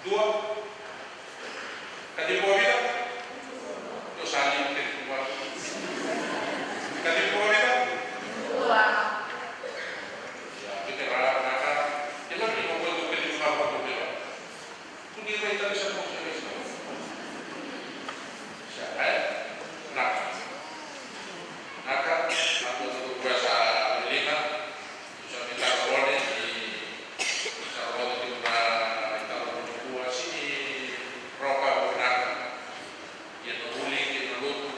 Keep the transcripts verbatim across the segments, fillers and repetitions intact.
Dua. Kacivi koya vica? Dua sa liu, kacivi koya. Kacivi koya vica? Dua. Ia, vica ra, na ka. Ia, na ka ni mo kacivi koya vica. Kua ni rai tale sa mo se rai sa. Sa, e? Na ka. Na ka, na ka, na ka, sa liga. Sa mai tara gone ni sa rogoca tiko na italanoa nikua, sega ni rawa ka vinaka. Ia na vuli kei na lotu,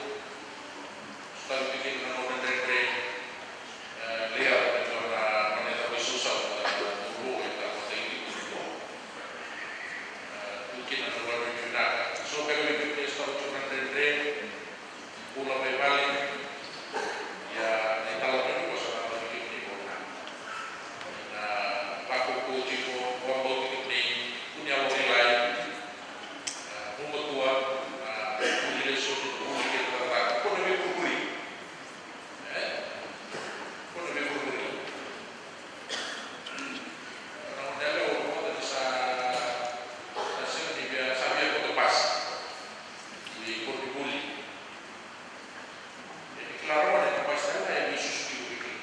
sotavi tiko kina na gauna dredre. E, levu na gauna, gauna e cava, isausau na tolu e tara na italanoa nikua. E, tu kina na gauna vinaka. So beka vei kemuni e sotavi tiko na dredre. Bula mai vale. Ia, na italanoa nikua sa na vei kemuni qo na, na vakaukauwa tiko, vakabauti kemuni, kua ni yalo lailai. E, gumatua, na vuli lesoni, na vuli kei na cakacaka. Kua ni veivurevure. E? Kua ni veivurevure. Na gauna yalewa au rogoca ni sa, sa sega ni via, sa via koto basi. I koronivuli. E, ni kila rawa ni na basi tale ga e veisusu tiko vei keda.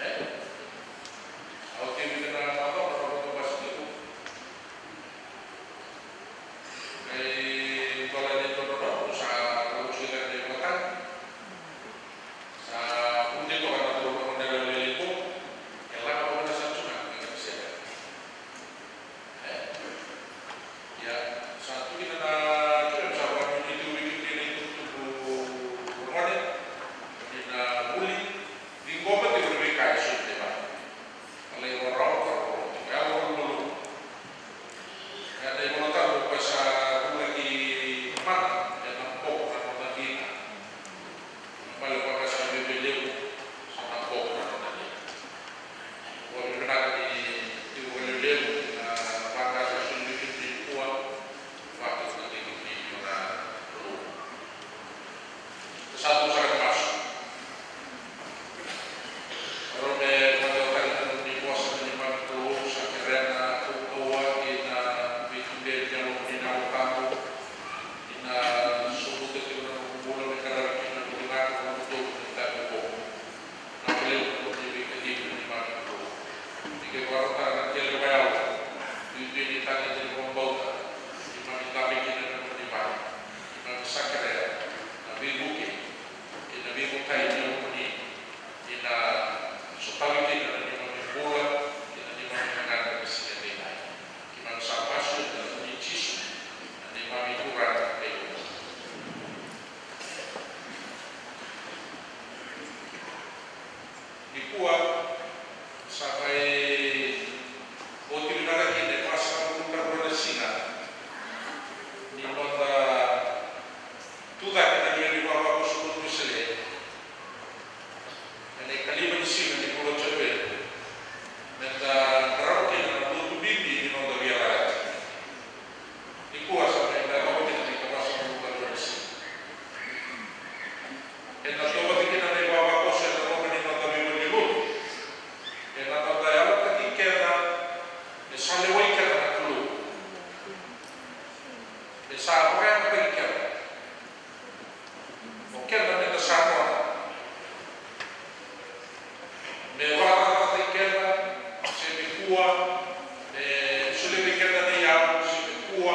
E? Au tiko vei keda na macawa na rogoca basi tiko. Qai dola ni dodonu sa rogoca tiko na ivakatagi. Sa vute toka na cauravou na yalewa lailai qo. E lako vua na sa tu na ka sega. E? Ia, sa tu kina na, tu kina sa vakanuinui tu vei kemuni na itubutubu ragone, ni na vuli, ciqoma tiko na veika e soli mai vale. Ka lai rawarawa, ka rawarawa tiko, yalo malumalumu. Ia, na iVolatabu qo sa rulaki mana, ena boko na noda dina. Baleta sa veilevu, sa na boko na noda dina. Vakavinavinaka ni tiko vakalevulevu na vaqara soli vei kemuni nikua, vakavinavinaka tiko vei kemuni na Kalou. Sa tu saka na masu. Keirau me vakayacora tale na nomuni vosa na neimami Kalou, sa kerea na kaukauwa kei na veituberi ni Yalomuni na Yalo Tabu. Ni na sobuta tiko na noqu bula me qaravi kina na vuku ni vinaka, na noqu tolu na itavi oqo. Na valevu na nomuni veikacivi na neimami Kalou. Ni qai vakarautaka na qele vakayalo, duidui ni tagi ni vakabauta, neimami dabe kina ena nomuni vale. Neimami sa kerea na veivuke kei na veivotai ni Yalomuni, ni na sotavi kina na neimami bula kei na neimami gagadre ena siga edaidai. Keimami sa masu ena yaca i Jisu, na neimami Turaga kei Kalou. Nikua sa mai oti vinaka kina e vasagavulu ka rua na siga ni noda tucake na lewe ni ivavakoso lotu Wesele. Ena ikalima ni siga ni vula o Janueri, meda qarava kina na lotu bibi ni noda veiyalayalati. Nikua sa mai qarava kina na ikavasagavulu ka rua ni siga. Ena tauvata kina na ivavakoso ena loma ni noda veivalenilotu. Ena noda yalataki keda, me sa lewai keda na Kalou. Me sa vakayagataki keda. O keda meda sa nona. Me vakacakacakataki keda, se me kua, me solia vei keda na iyau, se me kua.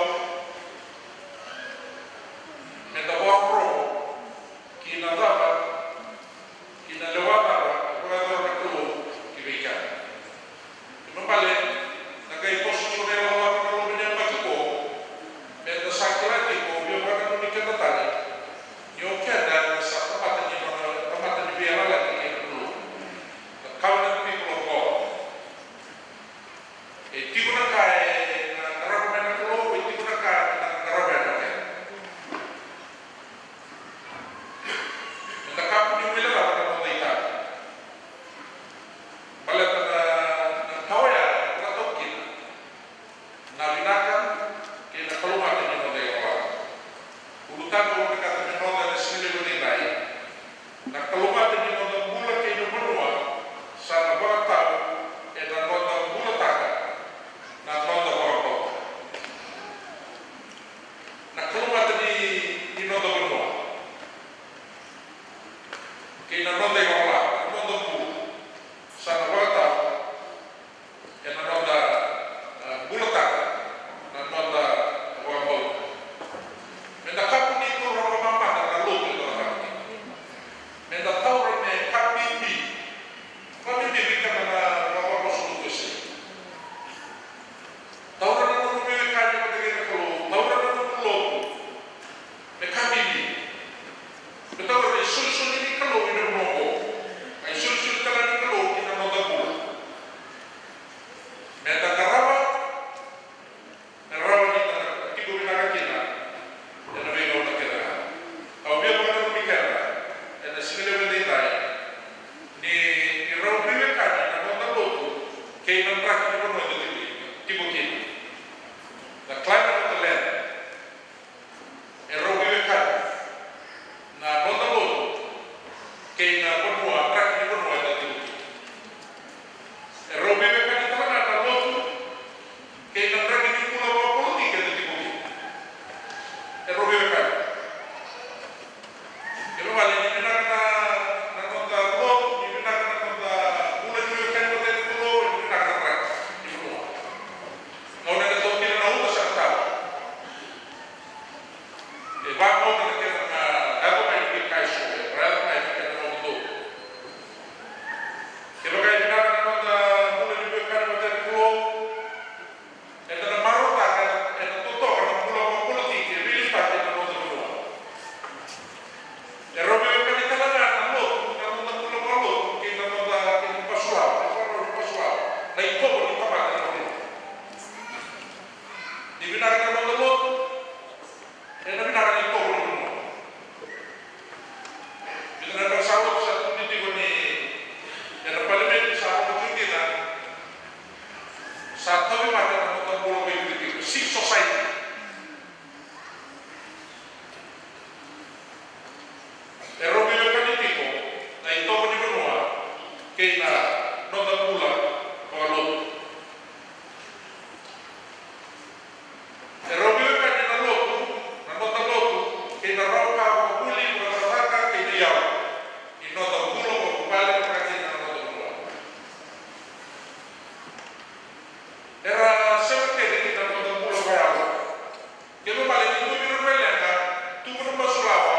Meda vakarorogo ki na cava, ki na lewa cava e vakayacora na Kalou ki vei keda. Kena ibalebale, na qai toso tiko na ilakolako ena loma ni yabaki qo, meda sa kila tiko, via vakananumi keda tale ni o keda eda sa tamata ni nona, tamata ni veiyalayalati kei na Kalou. The covenant people of God. E tiko na ka ena qarava mai na Kalou, e tiko na ka ena qarava mai na keda. Eda kakua ni guilecava na noda itavi. Baleta na, na ka oya e vakatau kina na vinaka kei na kalougata ni noda ilakolako. Ulutaga au vinakata me noda ena siga levu edaidai. Na kalougata ni noda bula kei na vanua sa na vakatau ena noda bulataka na noda vakabauta. society. E rau veiwekani tiko na itovo ni vanua kei na noda bula vakalotu. E rau veiwekani na lotu, na noda lotu kei na rawa ka vakavuli, vakacakacaka kei na iyau ni noda bula vakavuvale vata kei na noda bula. Era sema kece ki na noda bula vakayalo. Kevaka e tu vei ira na leqa, tu vei ira na masu lawa,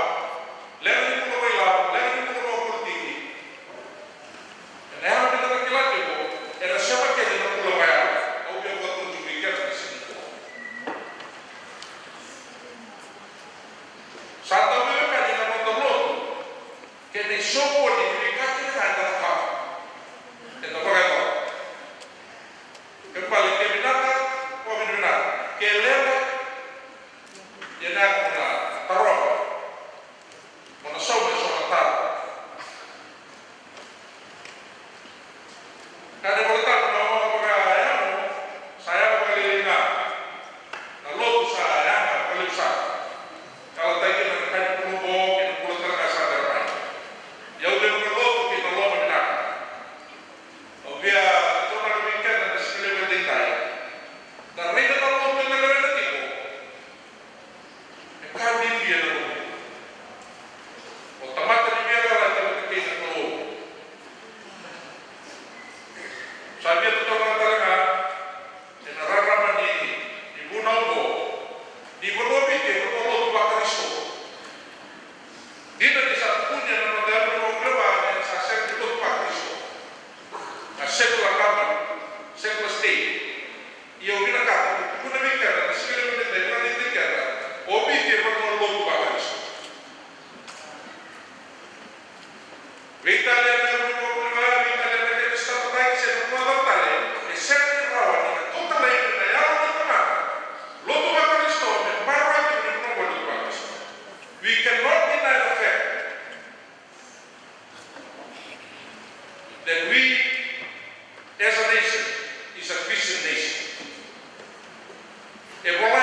leqa ni bula vakailavo, leqa ni bula vakapolitiki. Ena yaga me da na kila tiko, era sema kece na bula vakayalo. Au via vakadodonu vei keda na siga nikua. Sa dau veiwekani na noda lotu kei na isoqoni ni veika kece ga eda na cakava. Eda vakayacora. Kena ibalebale ke vinaka, vakavinavinaka. Ke leqa, ia na yaga mo na tarova. Mo na sauma eso na taro. Ka na iVolatabu na oga vakayago, sa yaga vakalailai ga. Na lotu sa yaga vakalevu sara. Ka lataki na ka ni bula oqo kei na bula tale ga sa bera mai. Ia au levu na lotu kei na loma vinaka. Au via tautauvata vei keda na siga levu edaidai. Na raica na lotu eda lewena tiko. E ka bibi ena lotu. O tamata ni veiyalayalati vata kei na Kalou. Sa via tautauvata tale ga ena rarama ni, ni vunau oqo. Ni vanua Viti e vanua lotu vaKarisito. Dina ni sa tukuni ena noda yabaki ni vakavulevu ni sa sega ni lotu vaKarisito. A secular government, secular state. Ia au vinakata meu tukuna vei keda na siga levu edaidai, vakadeitaki keda, o Viti e vanua lotu vaKarisito. Veitalia na yabaki ni vakavulevu, veitalia na kena sitata tale, se na vuna cava tale, e sega ni rawa ni na kauta laivi na yalo ni tamata lotu vaKarisito me maroroya tiko ni vanua oqo e lotu vaKarisito. We cannot deny the fact that we, as a nation, is a Christian nation. E vola